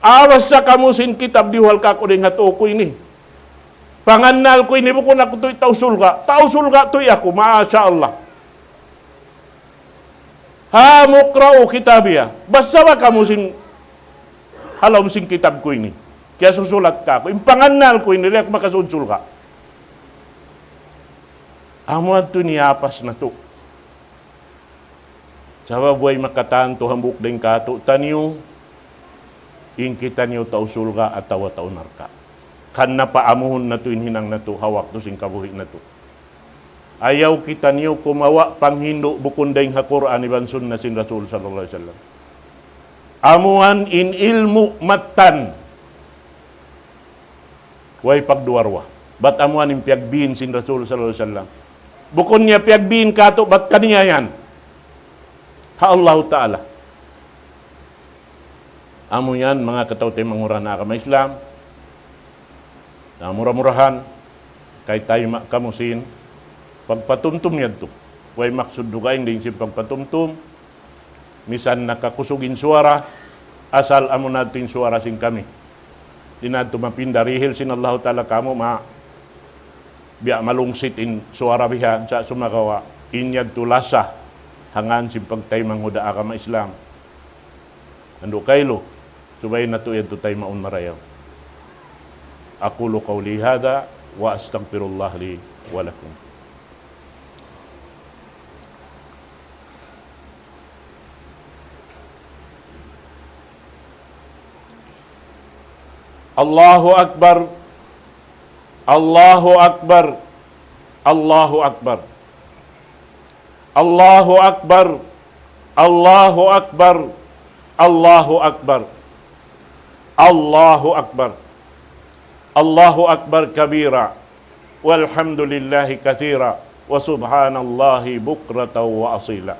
Basa kamu sin kitab diyuhal kāku' dayn ha tuu ku ini. Pangannal ku ini bukun aku tuud tau surga'. Tau surga' tuud aku, masha Allah. هاؤم اقرءوا كتابيه. Basa ba kamu sin ha lawm sin kitab ku ini. Kiyasusulat kāku'. In pangannal ku ini, di' aku makasud surga'. Amu yadtu in yapas natu'. Sabab way makatantu hambuuk dayn kātu'niyu, in kitaniyu tau surga' atawa tau narka'. Kan napaamuhun natu' in hinang natu' ha waktu sin kabuhi' natu'. Ayaw kitaniyu kumawa' panghindu' bukun dayn ha Qur'an iban sunna sin Rasul sallallahu alayhi wasallam. Amuan in ilmu' mattan. Way pagduwa-ruwa. Bat amuan in piyagbin sin Rasul sallallahu alayhi wasallam. Bukun niya piyagbin kātu', bat kaniya yan. Ha Allahu Ta'ala. Amu yan, manga kataw-taymanghuran ha agama Islam. Na mura-murahan, kay tayma' kamu sin pagpatumtum yadtu. Way maksud dugaing dayn sin pagpatumtum, misan nakakusug in suwara, asal amu na yadtu in suwara sin kami. Di' na yadtu mapinda, dihil sin Allahu Ta'ala kamu ma-, biya' malungsit in suwara bihan sa' sumagawa' in yadtu lasa hangkan sin pagtaymanghud ha agama Islam. Andu' kailu, subay natu' yadtu taymaun marayaw. أقول قولي هذا وأستغفر الله لي ولكم. الله أكبر. الله أكبر. الله أكبر. الله أكبر. الله أكبر. الله أكبر. الله أكبر. الله أكبر كبيرا. والحمد لله كثيرا. وسبحان الله بكرة وأصيلا.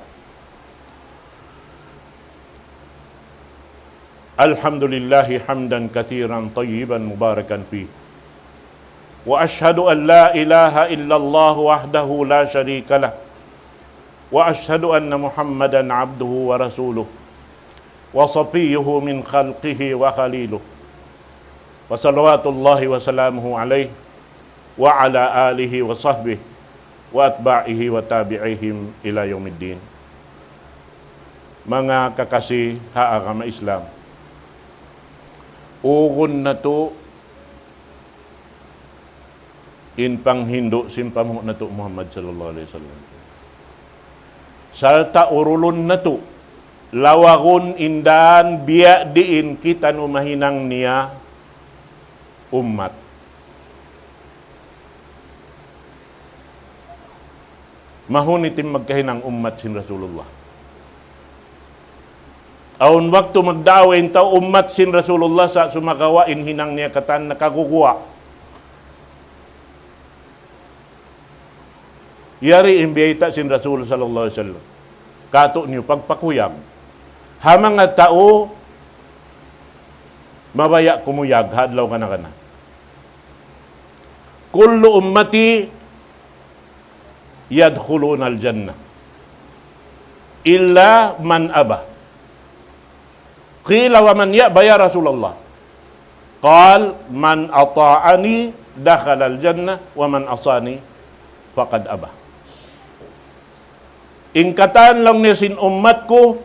الحمد لله حمدا كثيرا طيبا مباركا فيه. وأشهد أن لا إله إلا الله وحده لا شريك له، وأشهد أن محمدا عبده ورسوله، وصفيه من خلقه وخليله، وصلوات الله وسلامه عليه وعلى آله وصحبه وأتباعه وتابعيهم إلى يوم الدين. Manga kakasi ha agama Islam, ugun natu' in panghindu' sin panghu' natu' Muhammad sallallahu alayhi wasallam. Sarta' urulun natu', lawagun in dan biya' diin kitaniyu mahinang niya ummat. Mahunit in magkahinang ummat sin Rasulullah. Awn waktu magdaawa in tau ummat sin Rasulullah sa' sumagawa' in hinang niya katan nakaguguwa'. Yari in biyayta' sin Rasul sallallahu alayhi wasallam. Katu' niyu pagpakuyag ha manga tau mabaya' kumuyag ha adlaw kana-kana. كل أمتي يدخلون الجنة إلا من أبى. قيل ومن يأبى يا رسول الله؟ قال من أطاعني دخل الجنة ومن عصاني فقد أبى. In katan laung niya sin ummat ku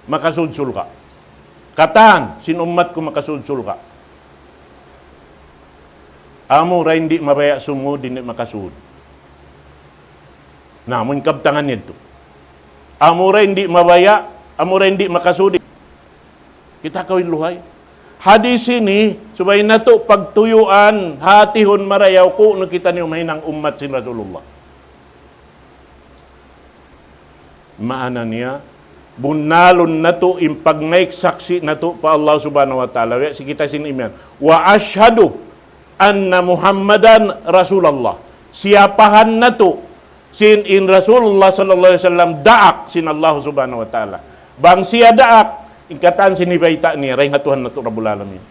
makasud surga'. Katan sin ummat ku makasud surga'. Amu ra in di' mabaya' sumud, di' makasud. Na, amu in kabtangan niya tu. Amu ra in di' mabaya', amu ra in di' makasud. Kita' kaw in luhay. Hadis ini, subay natu' pagtuyuan, hatihun marayaw kunu' kitaniyu mahinang ummat sin Rasulullah. Maana niya, bunnalun natu' in pagnaik saksi' natu' pa Allah Subhanahu wa Ta'ala. Wa si kita sin imiyan. وأشهد أن محمدا رسول الله. Siyapahan natu' sin in Rasulullah sallallahu alayhi wasallam daak sin Allah Subhanahu wa Ta'ala. Bang siya daak, in katan sin hibayta' niya, dayn ha Tuhan natu' Rabbul Alamin.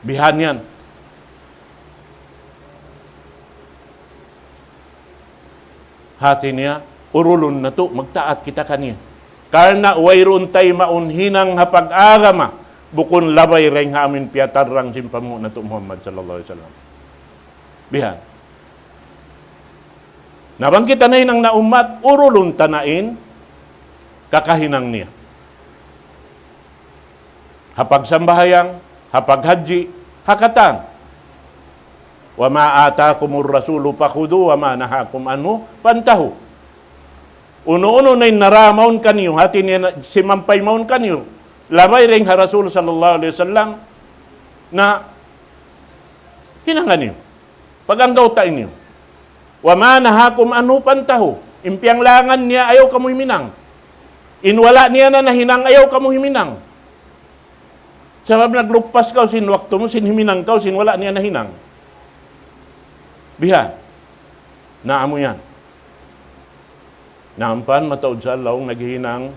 Bihan yan. Hati niya, urulun natu', magtaat kita kaniya. Karna' wayruun taymaun hinang ha pag-agama, bukun labay dayn ha amu in piyatarrang sin panghu' natu' Muhammad sallallahu alayhi wasallam. Bihan. Na bang kita nahinang na ummat, urulun ta na in kakahinang niya. Ha pagsambahayang, ha paghajji, ha katan. وما آتاكم الرسول فخذوه وما نهاكم عنه فانتهوا. Unu-unu na in nara mawn kaniyu, hati niya na, simampay mawn kaniyu, labay dayn ha Rasul sallallahu alayhi wasallam, na hinanga niyu. Pag-anggawta' niyu. وما نهاكم عنه فانتهوا. In piyanglangan niya, ayaw kamu himinang. In wala' niya na nahinang, ayaw kamu himinang. Sabab nagluppas kaw sin waktu mu, sin himinang kaw, sin wala' niya nahinang. Bihan. Na amu yan. Na ampa mataud sa laung naghihinang,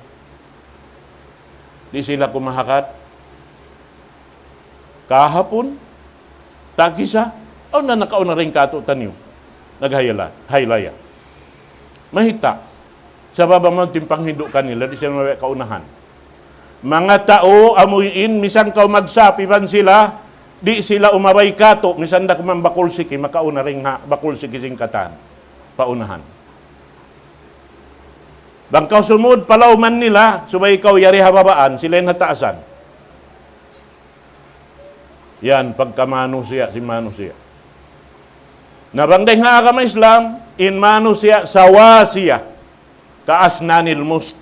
di' sila kumahakat. Kahapun, tagkisa, awn na nakauna dayn kātu'niyu. Naghaylaya, haylaya. Mayta'? Sabab amu in panghindu' kanila, di' sila mabaya' kaunahan. Manga tau, amu in, misan kaw magsap iban sila, di' sila umabay kātu', misan da kuman bakul siki, makauna dayn ha, bakul siki sin katan. Paunahan. Bang kaw sumud pa lawman nila, subay kaw yari ha babaan, sila in ha taasan. Yan, pagka manusiya', sin manusiya'. Na bang dayn ha agama Islam, in manusiya' sawasiya, كأسنان المشط.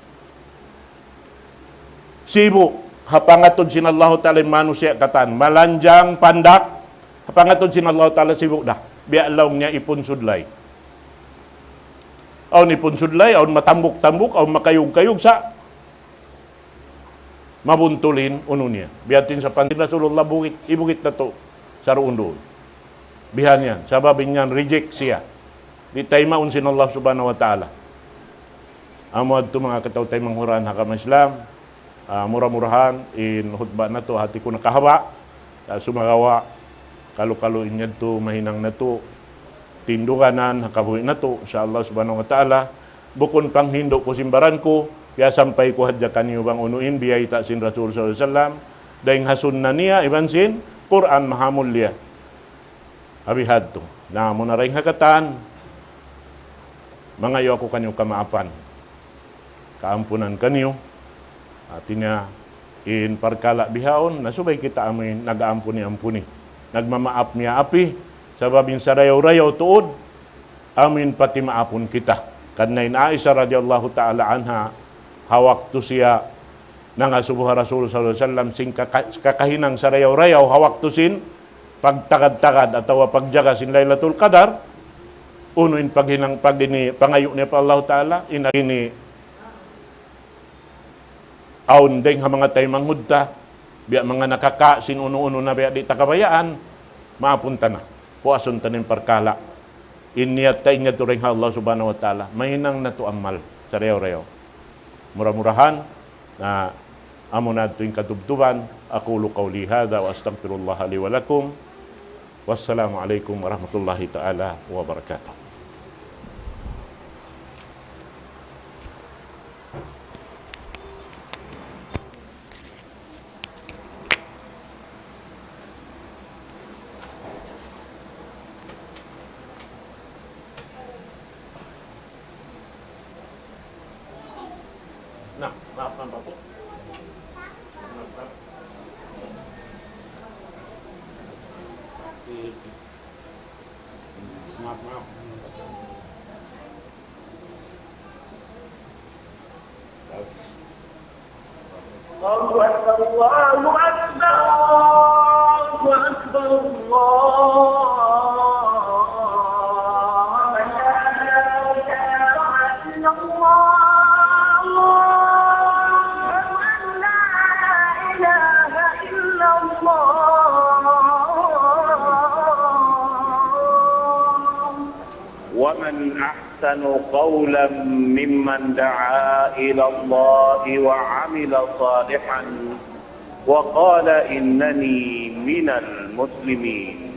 Sibu', ha pangatud sin Allahu Ta'ala in manusiya' katan, malanjang, pandak, ha pangatud sin Allahu Ta'ala sibu' da. Biya' laung niya ipun sudlay. Awn ipun sudlay, awn matambuk-tambuk, awn makayug-kayug sa' mabuntul in unu niya. Biya' diin sa pantin Rasulullah bukit, hibukit natu' saruun-duun. Bihan yan, sabab in yan reject siya. Di' taymaun sin Allah Subhanahu wa Ta'ala. Amu yadtu manga kataw-taymanghuran ha agama Islam, ah, mura-murahan in hutba natu' hati ku nakahaba', ah, sumagawa', Kalu-kalu in yadtu mahinang natu', tinduganan ha kabuhi' natu', insya Allah subhanahu wa ta'ala. Bukun panghindu' ku sin baran ku, piyasampay ku hadja kaniyu bang unu in biyayta' sin Rasul sallallahu alayhi wasallam, dayng ha sunna niya, iban sin Qur'an mahamulliya. Ha bihadtu. Na, amu na dayn ha katan, mangayu' aku kaniyu kamaapan. Kaampunan kaniyu. Hati niya, in parkala' bihaun, na subay kita amuin nag-aampuni-ampuni. Nagmamaap-miyaapi, sabab in sarayaw-rayaw tuud, amuin patimaapun kita. Karna' in Aisha radiyallahu ta'ala anha, ha waktu siya nangasubu ha Rasul sallallahu alayhi wasallam sin kaka-, kakahinang sarayaw-rayaw ha waktu sin pagtagad-tagad atawa pagjaga sin Laylatul Qadar, unu in paghinang pag ini pangayu' niya pa Allah Ta'ala, in ini awn dayng ha manga taymanghud ta, biya' manga nakaka' sin unu-unu na biya' di' ta kabayaan, maapun ta na. Puasun ta na in parkala'. In niyat ta in yadtu dayn ha Allah Subhanahu wa Ta'ala. Mahinang natu' amal. Sarayaw-rayaw. Mura-murahan, na amu na yadtu in katubtuban. أقول قولي هذا وأستغفر الله لي ولكم. والسلام عليكم ورحمة الله تعالى وبركاته. Na, maap na pa po. Maap, maap. الله أكبر، الله أكبر، الله أكبر، الله أكبر. لا إله إلا الله. أشهد أن لا إله إلا الله. ومن أحسن قولا ممن دعا إلى الله وعمل صالحا وقال إنني من المسلمين.